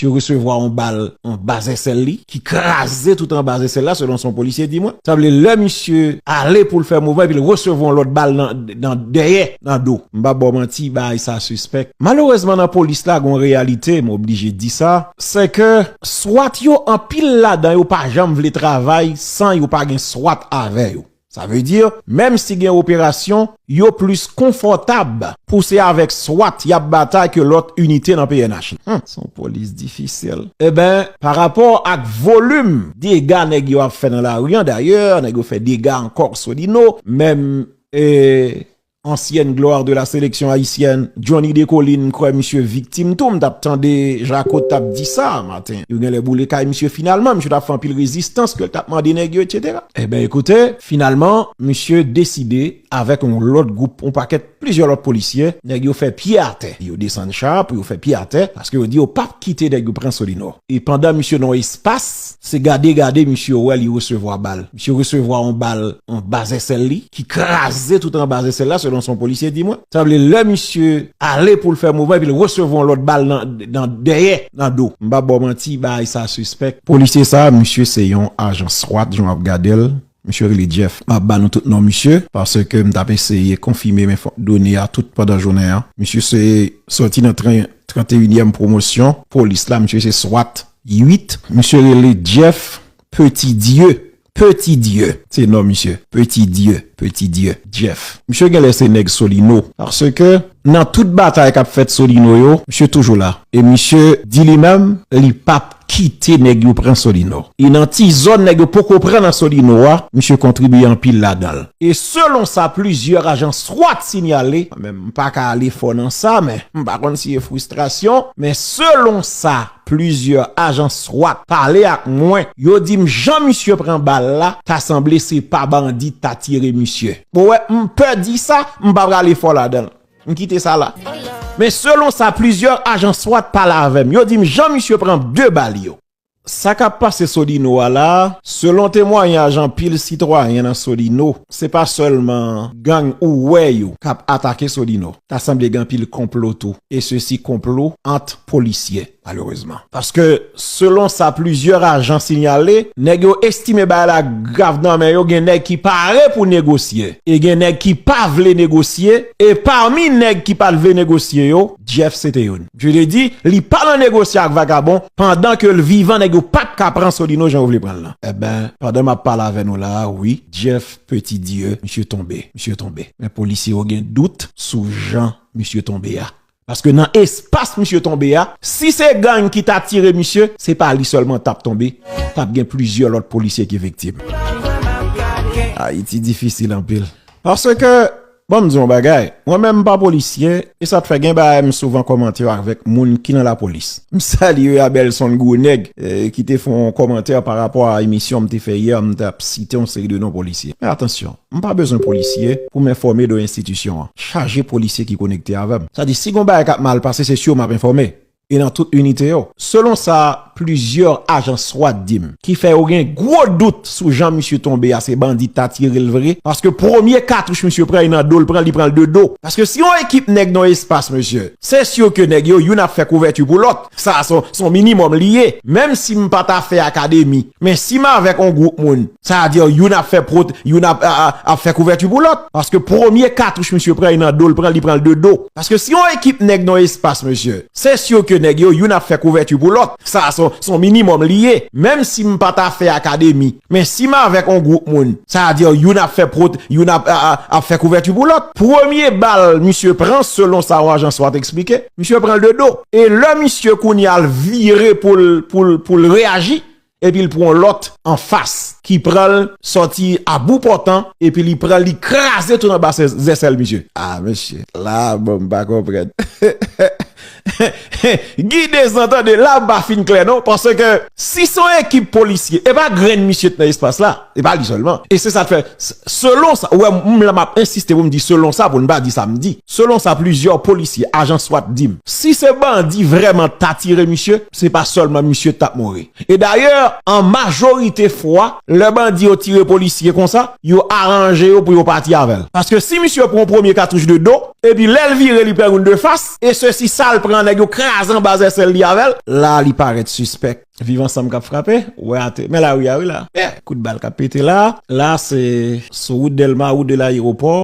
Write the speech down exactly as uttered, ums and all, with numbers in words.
Misye resevwa yon bal anba zèsèl li, ki kraze tout anba zèsèl la, selon sa yon polisye di mwen. Sa vle lè misye ale pou l fè mouvman, epi l resevwa yon lòt bal nan, nan dèyè, nan do. M p ap ba w manti, bagay sa sispèk. Malerezman, nan polis la, gen yon reyalite, m oblije di sa, se ke swat yo, anpil ladan yo pa janm vle travay san yo pa gen swat avè yo. Sa vle di, menm si gen operasyon, yo plis konfòtab pou se avèk swat y ap batay ke lòt inite nan P N H. Hum, se yon polis difisil. Eben, pa rapò ak volim dega nèg yo ap fè nan lari an, dayè, nèg yo fè dega ankò Solino, menm, e, ancienne gloire de la sélection haïtienne, Johnny Descollines, m kwè misye viktim tou, m t ap tande Jaco t ap di sa maten. Yo genlè boule kay misye finalman, misye t ap fè anpil rezistans ke l t ap mande nèg yo, et cetera. Eben, ekoute, finalman, misye deside avèk yon lòt gwoup, yon pakèt, plizyè lòt polisye, nèg yo fè pye atè. Yo desann cha pou yo fè pye atè, paske yo di yo p ap kite nèg yo pran Solino. E pandan misye nan espas, se gade gade misye wè li resevwa bal. Misye resevwa yon bal anba zèsèl li, ki kraze tout anba zèsèl la, selon sa yon polisye di mwen. Sa vle lè misye ale pou l fè mouvman, epi l resevwa yon lòt bal nan, nan dèyè, nan do. M p ap ba w manti, bagay sa sispèk. Polisye sa, misye se yon ajan swat, jan w ap gade l. Misye rele Jeff. M ap ba nou tout non misye, paske m t ap eseye konfime men fo-, done a tout pandan jounen an. Misye se soti nan tren-, trannteyinyèm pwomosyon polis la. Misye se swat uit. Misye rele Jeff Petit Dieu. Petit Dieu. Se non misye. Petit Dieu. Petit Dieu. Jeff. Misye genlè se nèg Solino. Paske nan tout batay k ap fèt Solino yo, misye toujou la. E misye di li menm, li p ap kite nèg yo pran Solino. E nan ti zòn nèg yo poko pran nan Solino a, misye kontribye anpil ladan l. E selon sa plizyè ajan swat sinyale, mwen menm m pa ka ale fò nan sa, men m pa konn si e fristrasyon, men selon sa plizyè ajan swat pale ak mwen, yo di m jan misye pran bal la, ta sanble se pa bandi ta tire misye. Bon, wè, m pè di sa, m pa prale fò ladan l. M kite sa la. Men selon sa plizyè ajan swat pale avè m, yo di m jan misye pran de bal yo. Sa k ap pase Solino a la, selon temwayaj anpil sitwayen nan Solino, se pa sèlman gang ou wè yo k ap atake Solino. Ta sanble gen anpil konplo tou, e sesi konplo ant polisye, malerezman. Paske, selon sa plizyè ajan sinyale, nèg yo estime bagay la grav nan men yo, gen nèg ki pare pou negosye, e gen nèg ki pa vle negosye, e pami nèg ki pa t vle negosye yo, Jeff se te youn. Je te di, li pa nan negosye ak vagabon, pandan ke l vivan, nèg yo pa t ka pran Solino jan yo vle pran l lan. Eben, pandan m ap pale avè nou la a, wi, Jeff Petit Dieu, misye tonbe, misye tonbe. Men polisye yo gen dout sou jan misye tonbe a. Paske nan espas misye tonbe a, si se gang ki ta tire misye, se pa li sèlman t ap tonbe, t ap gen plizyè lòt polisye ki viktim. Ayiti difisil anpil. Paske, ban m di yon bagay, mwen menm m pa polisye, e sa t fè gen bagay m souvan kòmante avèk moun ki nan lapolis. M salye Abelson Gwo Nèg, eh, ki te fè yon kòmantè pa rapò a emisyon m te fè yè, m t ap site yon seri de non polisye. Men atansyon, m pa bezwen polisye pou m enfòme de enstitisyon an. Chaje polisye ki konekte avè m. Sa di, si gon bagay k ap mal pase, se si yo m ap enfòme. E nan tout inite yo. Selon sa plizyè ajan swat di m, ki fè yo gen gwo dout sou jan misye tonbe a, se bandi ta tire l vre, paske premye katouch misye pran, e nan do l pran, li pran l de do. Paske si yon ekip nèg nan espas, mesye, se si ke nèg yo, youn ap fè kouvèti pou lòt. Sa, se yon, se yon minimòm li ye. Menm si m pa ta fè akademi, men si m avèk yon gwoup moun, sa vle di, youn ap fè pwot-, youn ap, a, a, ap fè kouvèti pou lòt. Paske premye katouch misye pran, e nan do l pran, li pran l de do. Paske si yon ekip nèg nan espas, mesye, se si ke nèg yo, youn ap fè kouvèti pou lòt. Sa, se yon, se yon minimòm li ye. Menm si m pa ta fè akademi, men si m avèk yon gwoup moun, sa vle di, youn ap fè pwot-, youn ap, a, a, ap fè kouvèti pou lòt. Premye bal misye pran, selon sa yon ajan swat eksplike, misye pran l de do. E lè misye kounye a l vire pou l, pou l, pou l reyaji, epi l pran yon lòt anfas ki pran l sòti a bout pòtan, epi li pran l, li kraze tout anba zè-, zèsèl misye. A, mesye, la, bon, m pa konprann. Gide zantande, la, m pa fin klè, non, paske si se yon ekip polisye, e pa grenn misye t nan espas la, e pa li sèlman. E se sa k fè, s-, selon sa, ou wè, m la, m ap ensiste pou m di selon sa, pou n pa di sa m di. Selon sa plizyè polisye, ajan swat di m, si se bandi vrèman ta tire misye, se pa sèlman misye t ap mouri. E dayè, an majorite fwa, lè bandi yo tire polisye konsa, yo aranje yo pou yo pati avè l. Paske si misye pran premye katouch de do, epi lè l vire, li pran youn de fas, e sesi sa Al pran nèg yo kraze anba zèsèl li avè l. La, li parèt sispèk. Viv Ansanm k ap frape, ou wè atè. Men lari a wi la. Yeah. Kout bal k ap pete la. La, se sou wout Dèlma, wout de Layewopò.